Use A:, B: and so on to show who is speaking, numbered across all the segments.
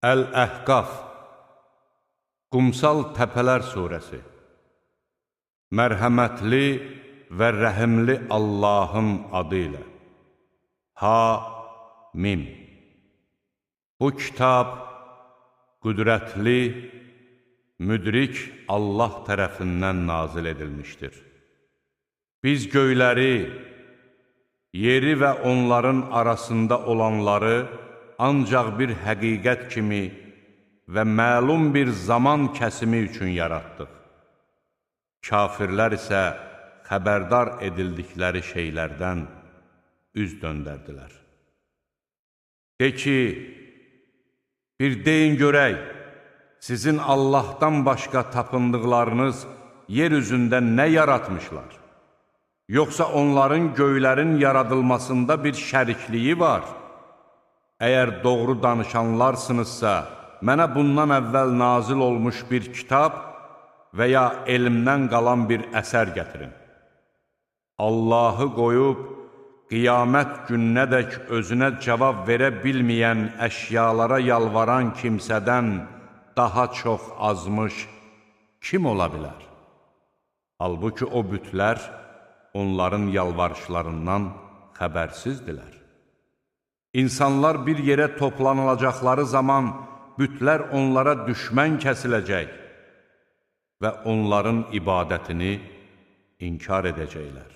A: Əl-Əhqaf, Qumsal Təpələr Suresi. Mərhəmətli və rəhimli Allahın adı ilə. Ha-Mim. Bu kitab qüdrətli, müdrik Allah tərəfindən nazil edilmişdir. Biz göyləri, yeri və onların arasında olanları ancaq bir həqiqət kimi və məlum bir zaman kəsimi üçün yaratdıq. Kafirlər isə xəbərdar edildikləri şeylərdən üz döndərdilər. De ki, bir deyin görək, sizin Allahdan başqa tapındıqlarınız yer üzündə nə yaratmışlar? Yoxsa onların göylərin yaradılmasında bir şərikliyi var? Əgər doğru danışanlarsınızsa, mənə bundan əvvəl nazil olmuş bir kitab və ya elmdən qalan bir əsər gətirin. Allahı qoyub, qiyamət gününədək özünə cavab verə bilməyən əşyalara yalvaran kimsədən daha çox azmış kim ola bilər? Halbuki o bütlər onların yalvarışlarından xəbərsizdirlər. İnsanlar bir yerə toplanılacaqları zaman bütlər onlara düşmən kəsiləcək və onların ibadətini inkar edəcəklər.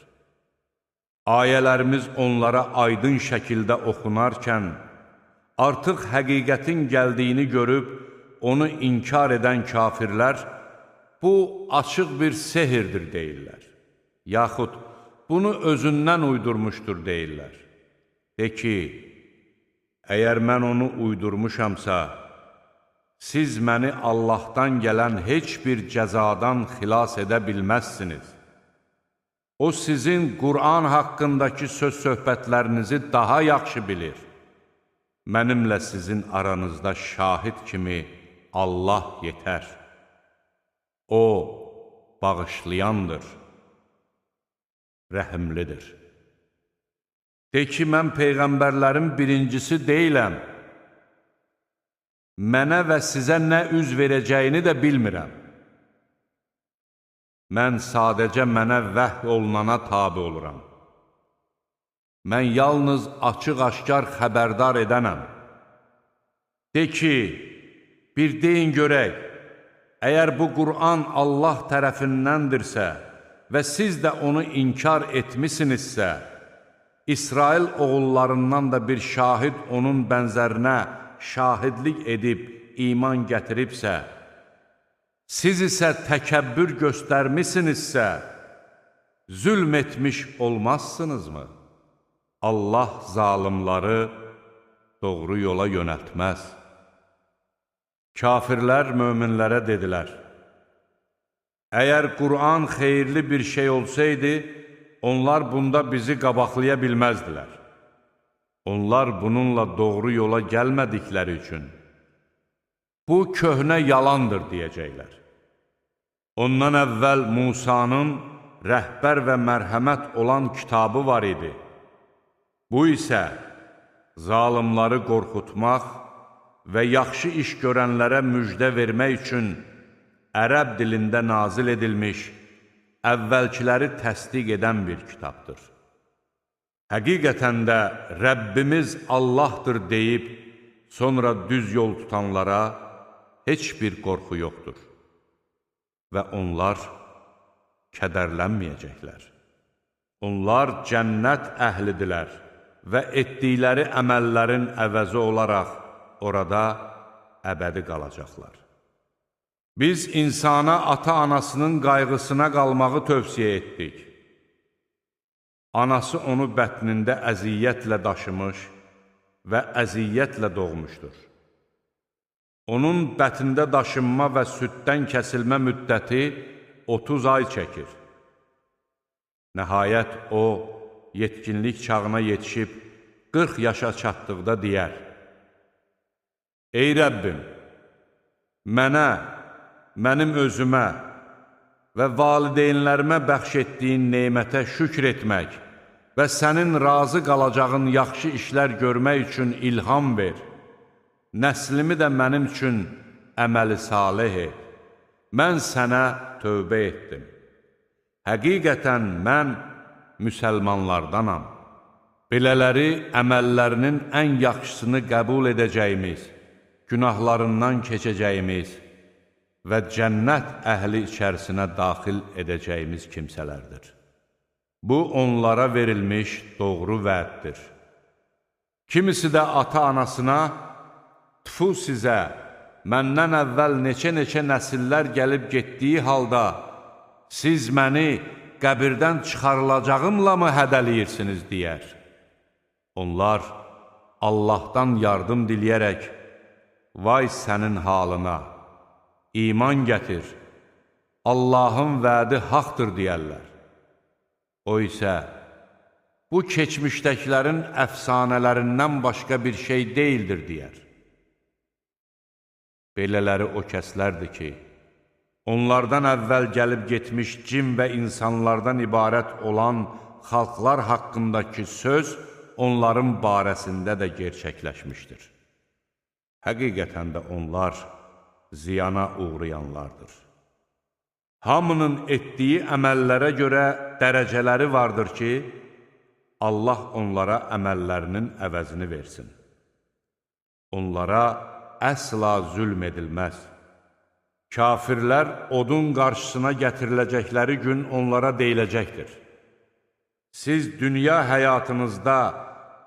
A: Ayələrimiz onlara aydın şəkildə oxunarkən, artıq həqiqətin gəldiyini görüb, onu inkar edən kafirlər, bu açıq bir sehirdir deyirlər. Yaxud bunu özündən uydurmuşdur deyirlər. De ki, əgər mən onu uydurmuşamsa, siz məni Allahdan gələn heç bir cəzadan xilas edə bilməzsiniz. O, sizin Qur'an haqqındakı söz-söhbətlərinizi daha yaxşı bilir. Mənimlə sizin aranızda şahid kimi Allah yetər. O, bağışlayandır, rəhimlidir. De ki, mən peyğəmbərlərin birincisi deyiləm. Mənə və sizə nə üz verəcəyini də bilmirəm. Mən sadəcə mənə vəhy olunana tabi oluram. Mən yalnız açıq-aşkar xəbərdar edənəm. De ki, bir deyin görək, əgər bu Qur'an Allah tərəfindəndirsə və siz də onu inkar etmisinizsə, İsrail oğullarından da bir şahid onun bənzərinə şahidlik edib iman gətiribsə, siz isə təkəbbür göstərmisinizsə, zülm etmiş olmazsınızmı? Allah zalimları doğru yola yönəltməz. Kafirlər möminlərə dedilər, əgər Qur'an xeyirli bir şey olsaydı, onlar bunda bizi qabaqlaya bilməzdilər. Onlar bununla doğru yola gəlmədikləri üçün, bu köhnə yalandır deyəcəklər. Ondan əvvəl Musanın rəhbər və mərhəmət olan kitabı var idi. Bu isə zalimları qorxutmaq və yaxşı iş görənlərə müjdə vermək üçün ərəb dilində nazil edilmiş, əvvəlkiləri təsdiq edən bir kitabdır. Həqiqətən də Rəbbimiz Allahdır deyib, sonra düz yol tutanlara heç bir qorxu yoxdur və onlar kədərlənməyəcəklər. Onlar cənnət əhlidirlər və etdikləri əməllərin əvəzi olaraq orada əbədi qalacaqlar. Biz insana ata-anasının qayğısına qalmağı tövsiyə etdik. Anası onu bətnində əziyyətlə daşımış və əziyyətlə doğmuşdur. Onun bətində daşınma və süddən kəsilmə müddəti 30 ay çəkir. Nəhayət o, yetkinlik çağına yetişib 40 yaşa çatdıqda deyər, Ey Rəbbim, mənə, mənim özümə və valideynlərimə bəxş etdiyin nemətə şükr etmək və sənin razı qalacağın yaxşı işlər görmək üçün ilham ver. Nəslimi də mənim üçün əməli salih et. Mən sənə tövbə etdim. Həqiqətən mən müsəlmanlardanam. Belələri əməllərinin ən yaxşısını qəbul edəcəyimiz, günahlarından keçəcəyimiz və cənnət əhli içərisinə daxil edəcəyimiz kimsələrdir. Bu, onlara verilmiş doğru vəddir. Kimisi də ata-anasına, tfu sizə, məndən əvvəl neçə-neçə nəsillər gəlib getdiyi halda, siz məni qəbirdən çıxarılacağımla mı hədəliyirsiniz, deyər. Onlar Allahdan yardım diləyərək, vay sənin halına, iman gətir, Allahın vədi haqdır, deyərlər. O isə, bu keçmişdəkilərin əfsanələrindən başqa bir şey deyildir, deyər. Belələri o kəslərdir ki, onlardan əvvəl gəlib getmiş cin və insanlardan ibarət olan xalqlar haqqındakı söz onların barəsində də gerçəkləşmişdir. Həqiqətən də onlar ziyana uğrayanlardır. Hamının etdiyi əməllərə görə dərəcələri vardır ki, Allah onlara əməllərinin əvəzini versin. Onlara əsla zülm edilməz. Kafirlər odun qarşısına gətiriləcəkləri gün onlara deyiləcəkdir. Siz dünya həyatınızda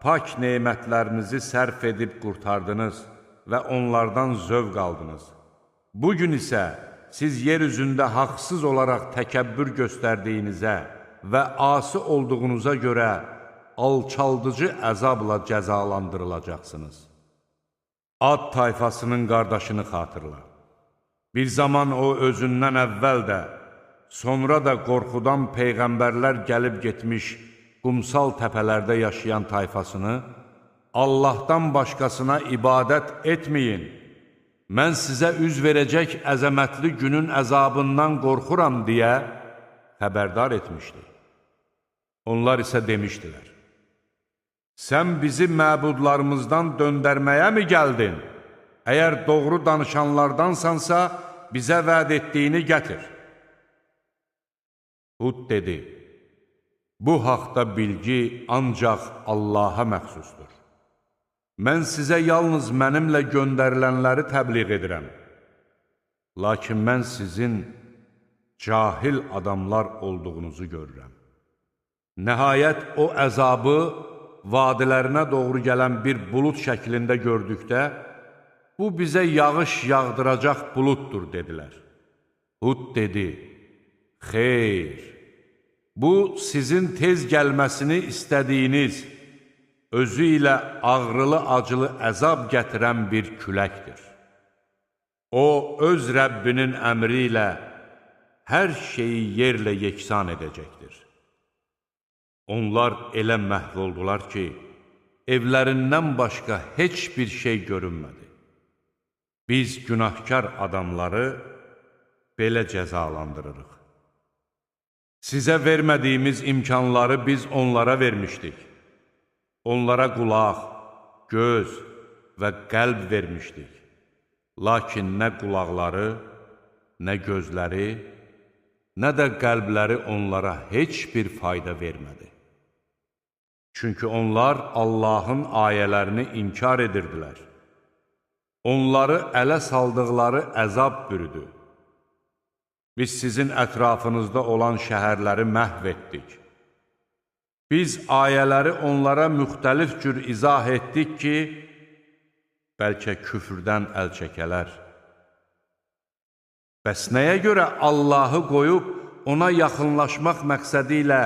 A: pak nemətlərinizi sərf edib qurtardınız və onlardan zövq aldınız. Bugün isə siz yer üzündə haqsız olaraq təkəbbür göstərdiyinizə və asi olduğunuza görə alçaldıcı əzabla cəzalandırılacaqsınız. Ad tayfasının qardaşını xatırla. Bir zaman o özündən əvvəl də, sonra da qorxudan peyğəmbərlər gəlib getmiş qumsal təpələrdə yaşayan tayfasını Allahdan başqasına ibadət etməyin, mən sizə üz verəcək əzəmətli günün əzabından qorxuram deyə xəbərdar etmişdi. Onlar isə demişdilər, sən bizi məbudlarımızdan döndərməyə mi gəldin? Əgər doğru danışanlardansansa, bizə vəd etdiyini gətir. Hud dedi, bu haqda bilgi ancaq Allaha məxsusdur. Mən sizə yalnız mənimlə göndərilənləri təbliğ edirəm. Lakin mən sizin cahil adamlar olduğunuzu görürəm. Nəhayət o əzabı vadilərinə doğru gələn bir bulud şəklində gördükdə, bu bizə yağış yağdıracaq buluddur, dedilər. Hud dedi, xeyr, bu sizin tez gəlməsini istədiyiniz, özü ilə ağrılı-acılı əzab gətirən bir küləkdir. O, öz Rəbbinin əmri ilə hər şeyi yerlə yeksan edəcəkdir. Onlar elə məhv oldular ki, evlərindən başqa heç bir şey görünmədi. Biz günahkar adamları belə cəzalandırırıq. Sizə vermədiyimiz imkanları biz onlara vermişdik. Onlara qulaq, göz və qəlb vermişdik. Lakin nə qulaqları, nə gözləri, nə də qəlbləri onlara heç bir fayda vermədi. Çünki onlar Allahın ayələrini inkar edirdilər. Onları ələ saldıqları əzab bürüdü. Biz sizin ətrafınızda olan şəhərləri məhv etdik. Biz ayələri onlara müxtəlif cür izah etdik ki, bəlkə küfrdən əl çəkələr. Bəs nəyə görə Allahı qoyub ona yaxınlaşmaq məqsədi ilə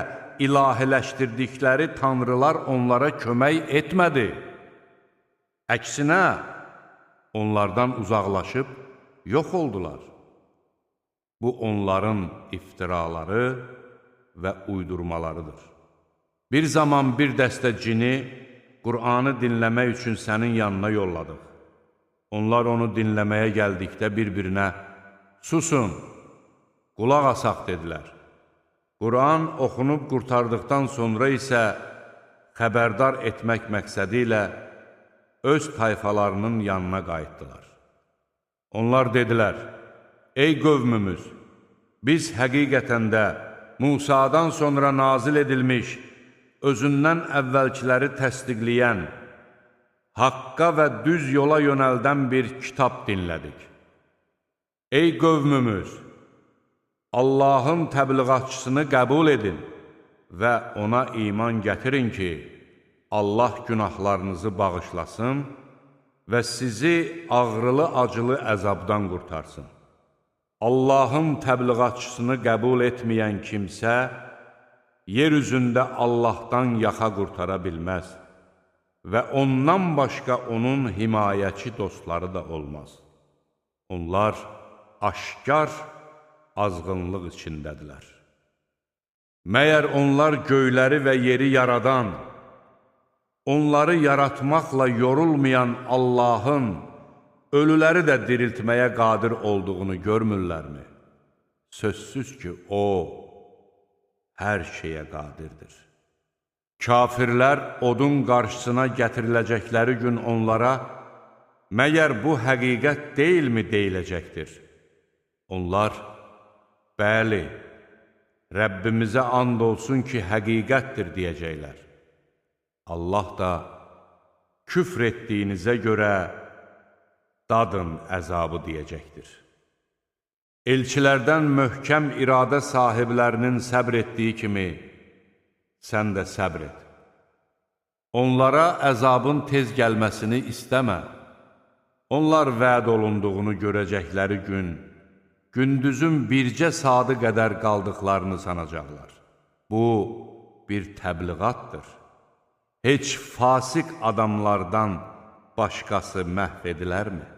A: ilahiləşdirdikləri tanrılar onlara kömək etmədi? Əksinə, onlardan uzaqlaşıb yox oldular. Bu, onların iftiraları və uydurmalarıdır. Bir zaman bir dəstə cini Qur'anı dinləmək üçün sənin yanına yolladıq. Onlar onu dinləməyə gəldikdə bir-birinə, susun, qulaq asaq dedilər. Qur'an oxunub qurtardıqdan sonra isə xəbərdar etmək məqsədi ilə öz tayfalarının yanına qayıtdılar. Onlar dedilər, ey qövmümüz, biz həqiqətən də Musadan sonra nazil edilmiş, özündən əvvəlkiləri təsdiqləyən, haqqa və düz yola yönəldən bir kitab dinlədik. Ey qövmümüz, Allahın təbliğatçısını qəbul edin və ona iman gətirin ki, Allah günahlarınızı bağışlasın və sizi ağrılı-acılı əzabdan qurtarsın. Allahın təbliğatçısını qəbul etməyən kimsə, yer üzündə Allahdan yaxa qurtara bilməz və ondan başqa onun himayəçi dostları da olmaz. Onlar aşkar azğınlıq içindədirlər. Məyər onlar göyləri və yeri yaradan, onları yaratmaqla yorulmayan Allahın ölüləri də diriltməyə qadir olduğunu görmürlərmi? Sözsüz ki, O hər şeyə qadirdir. Kafirlər odun qarşısına gətiriləcəkləri gün onlara, məyər bu həqiqət deyilmi deyiləcəkdir? Onlar, bəli, Rəbbimizə and olsun ki, həqiqətdir deyəcəklər. Allah da küfr etdiyinizə görə dadın əzabı deyəcəkdir. Elçilərdən möhkəm iradə sahiblərinin səbr etdiyi kimi, sən də səbr et. Onlara əzabın tez gəlməsini istəmə. Onlar vəd olunduğunu görəcəkləri gün, gündüzün bircə saatı qədər qaldıqlarını sanacaqlar. Bu, bir təbliğatdır. Heç fasik adamlardan başqası məhv edilərmi?